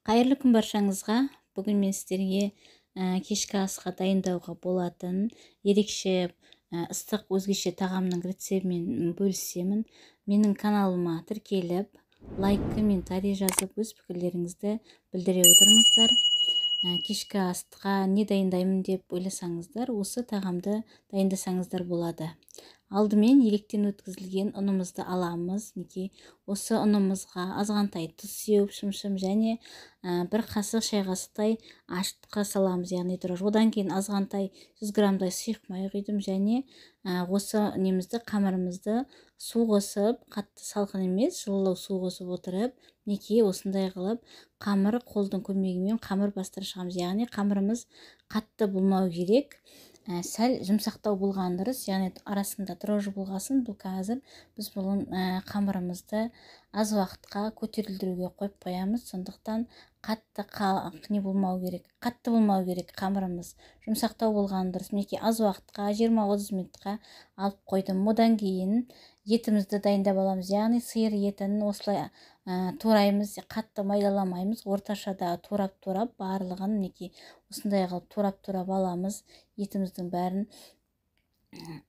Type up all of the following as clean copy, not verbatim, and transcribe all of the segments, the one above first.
Қайырлы күн баршаңызға. Бүгін мен сіздерге кешкі асқа дайындауға болатын ерекше ыстық өзгеше тағамның рецептімен бөлісемін. Менің каналыма тіркеліп, лайк, комментарий жазып, өз пікірлеріңізді білдіре отырыңыздар. Кешкі асқа не дайындаймын деп ойласаңыздар, осы тағамды дайындасаңыздар болады. Алдымен електен өткізілген ұнымызды аламыз. Мінекей, осы ұнымызға азғантай тұз сеуіп, шымшым және бір қасық шай қасықтай ашытқы саламыз, яғни дрожж. Одан кейін азғантай 100 граммдай сұйық май құйдым және осы немізді, қамырымызды су қосып, қатты салқын емес, жылылау су қосып отырып, мінекей осындай қылып қамыр қолдың көмегімен қамыр бастырып шығамыз. Яғни қамырымыз қатты болмау керек, сәл жұмсақтау болған дұрыс, яғни арасында дрожжи болғасын, бұл қазір біз бұл қамырымызды аз уақытқа көтерілдіруге қойып қоямыз. Сондықтан қатты не болмау керек, қатты болмау керек, қамырымыз жұмсақтау болған дұрыс. Мінекей, аз уақытқа 20-30 минутқа алып қойдым. Одан кейін етімізді дайындап аламыз, яғни сиыр етін осылай тураймыз, қатты майдаламаймыз, орташада турап-турап барлығын мінекей осындай қылып турап-турап аламыз етіміздің бәрін.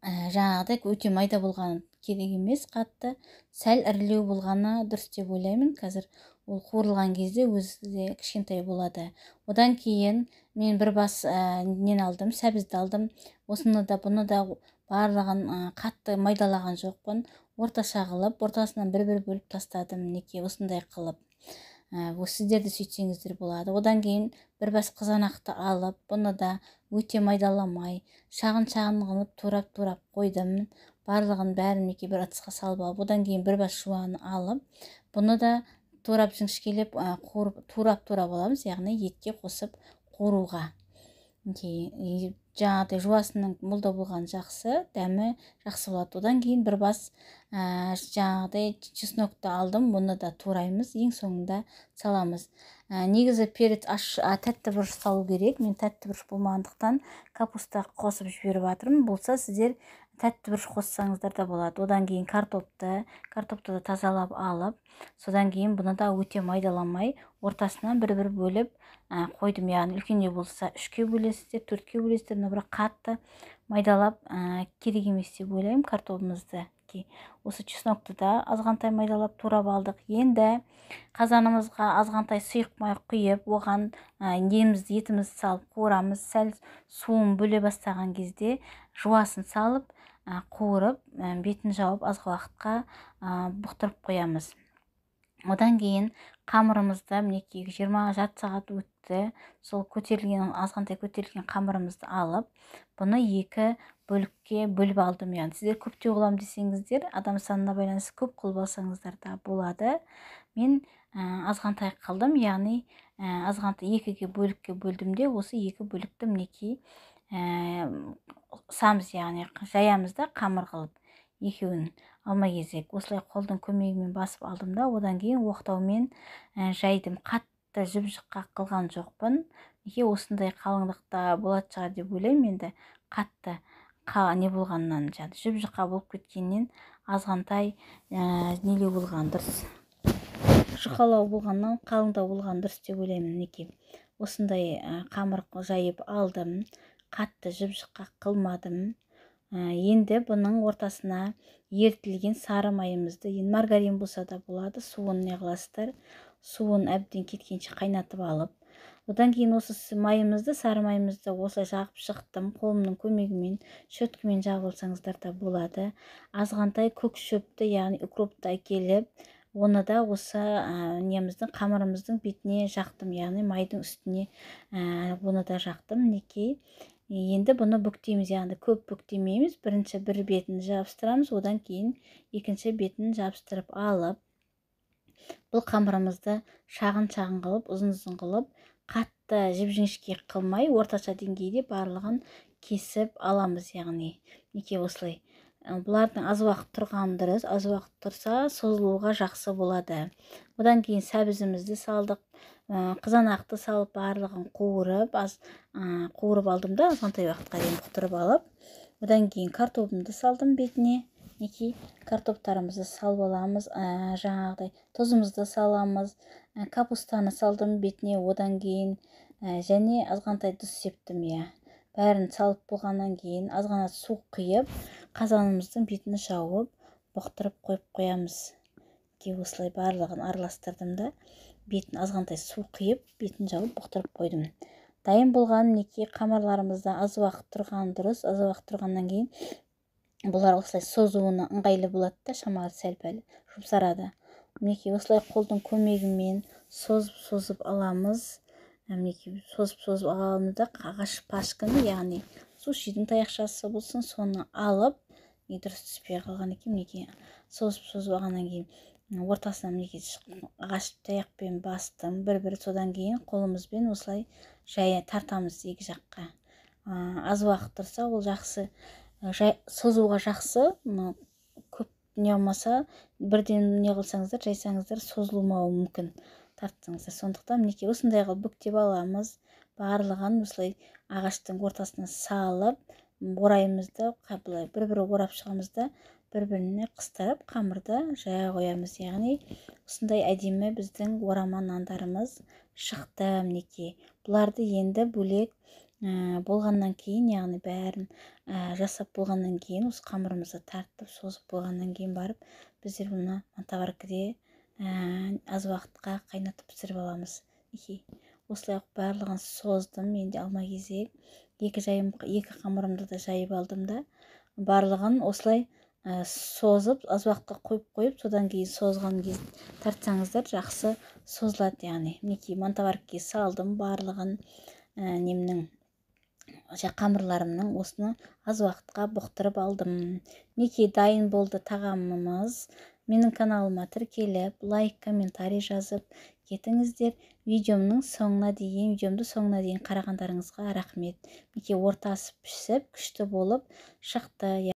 Жаңағыдай өте майда болғаны керек емес, қатты сәл ірілеу болғаны дұрыс деп ойлаймын. Қазір ол қуырылған кезде өзі де кішкентай болады. Одан кейін мен бір бас нені алдым, сәбізді алдым. Осыны да, бұны да барлығын қатты майдалаған жоқпын, орташа қылып ортасынан бір-бір бөліп тастадым. Мінекей осындай қылып. Сіздер де сөйтсеңіздер болады. Одан кейін бір бас қызанақты алып, бұны да өте майдаламай, шағын-шағын қылып турап-турап қойдым. Барлығын бәрін мінекей бір ыдысқа салып алып, одан кейін бір бас жуаны алып, бұны да турап жіңішкелеп, қуырып, турап-турап аламыз, яғни етке қосып қуыруға. Мінекей, жаңағыдай жуасының молда болғаны жақсы, дәмі жақсы болады. Одан кейін бір бас жаңағыдай чеснокты алдым, бұны да тураймыз, ең соңында саламыз. Негізі перец тәтті бұрыш салу керек. Мен тәтті бұрыш болмағандықтан капуста қосып жіберіп жатырмын. Болса сіздер тәтті бұрыш қоссаңыздар да болады. Одан кейін картопты да тазалап алып, содан кейін бұны да өте майдаламай, ортасынан бір-бір бөліп қойдым. Яғни үлкендеу болса 3-ке бөлесіздер, 4-ке бөлесіздер, но бірақ қатты майдалап керек емес деп ойлаймын картобымызды. Осы чеснокты да азғантай майдалап турап алдық. Енді қазанымызға азғантай сұйық май құйып, оған етімізді салып қуырамыз. Сәл суын бөле бастаған кезде жуасын салып, қуырып, бетін жауып аз уақытқа бұқтырып қоямыз. Одан кейін қамырымызды мінекей жиырма жарты сағат өтті. Сол көтерілген, азғантай көтерілген қамырымызды алып, бұны екі бөлікке бөліп алдым. Яғни сіздер көптеу қыламын десеңіздер, адам санына байланысты көп қылып алсаңыздар да болады. Мен азғантай қылдым, яғни азғантай екіге бөлікке бөлдім де, осы екі бөлікті мінекей қысамыз, яғни жаямыз да қамыр қылып екеуін алма кезек осылай қолдың көмегімен басып алдым да, одан кейін оқтаумен жайдым. Қатты жіп-жұқа қылған жоқпын. Мінекей осындай қалыңдықта болатын шығар деп ойлаймын. Енді қатты не болғаннан, жаңағы жіп-жұқа болып кеткеннен азғантай нелеу болған дұрыс, жұқалау болғаннан қалыңдау болған дұрыс деп ойлаймын. Мінекей осындай қамыр жайып алдым, қатты жіп-жұқа қылмадым. Енді бұның ортасына ерітілген сары майымызды, енді маргарин болса да болады, суын не қыласыздар, суын әбден кеткенше қайнатып алып, одан кейін осы майымызды, сары майымызды осылай жағып шықтым. Қолымның көмегімен, щеткамен жағып алсаңыздар да болады. Азғантай көк шөпті, яғни укропты әкеліп, оны да осы неміздің, қамырымыздың бетіне жақтым, яғни майдың үстіне оны да жақтым. Мінекей енді бұны бүктейміз, яғни көп бүктемейміз. Бірінші бір бетін жабыстырамыз, одан кейін екінші бетін жабыстырып алып, бұл қамырымызды шағын-шағын қылып, ұзын-ұзын қылып, қатты жіп-жіңішке қылмай, орташа деңгейде барлығын кесіп аламыз. Яғни мінекей осылай. Бұлардың аз уақыт тұрғаны дұрыс, аз уақыт тұрса созылуға жақсы болады. Одан кейін сәбізімізді салдық, қызанақты салып, барлығын қуырып, аз қуырып алдым да, азғантай уақытқа дейін бұқтырып алып, одан кейін картобымды салдым бетіне. Мінекей картоптарымызды салып аламыз, жаңағыдай тұзымызды саламыз, Капустаны салдым бетіне, одан кейін және азғантай тұз септім, иә. Бәрін салып болғаннан кейін аз ғана су құйып, қазанымыздың бетін жауып, бұқтырып қойып қоямыз. Осылай барлығын араластырдым да, бетін азғантай су құйып, бетін жауып бұқтырып қойдым. Дайын болған мінекей қамырларымызда аз уақыт тұрған дұрыс. Аз уақыт тұрғаннан кейін бұлар осылай созуына ыңғайлы болады да, шамалы сәл-пәл жұмсарады. Мінекей осылай қолдың көмегімен созып-созып аламыз. Мінекей созып-созып аламыз да, ағаш пашканы, яғни сушидің таяқшасы болсын, соны алып, дұрыс түспей қалған екен. Мінекей созып-созып алғаннан кейін ортасына мінекей ағаш таяқпен бастым бір-бір, содан кейін қолымызбен осылай жай тартамыз екі жаққа. Аз уақыт тұрса ол жақсы, созуға жақсы. Көп не болмаса бірден не қылсаңыздар, жайсаңыздар созылмауы мүмкін тартсаңыздар. Сондықтан мінекей осындай қылып бүктеп аламыз. Барлығын осылай ағаштың ортасына салып ораймыз да, былай бір-бір орап шығамыз да, бір-біріне қыстырып қамырды жая қоямыз. Яғни осындай әдемі біздің орама нандарымыз шықты. Мінекей бұларды енді бөлек болғаннан кейін, яғни бәрін жасап болғаннан кейін, осы қамырымызды тартып созып болғаннан кейін барып біздер бұны мантоваркіде аз уақытқа қайнатып пісіріп аламыз. Мінекей осылай барлығын создым. Енді алма кезек екі қамырымды да жайып алдым да, барлығын осылай созып аз уақытқа қойып, содан кейін созған кез тартсаңыздар жақсы созылады. Яғни мінекей мантоваркіге салдым барлығын, немнің қамырларымның осыны аз уақытқа бұқтырып алдым. Мінекей дайын болды тағамымыз. Менің каналыма тіркеліп, лайк, комментарий жазып кетіңіздер. Видеомның соңына дейін, видеомды соңына дейін қарағандарыңызға рахмет. Мінекей ортасы пісіп, күшті болып шықты.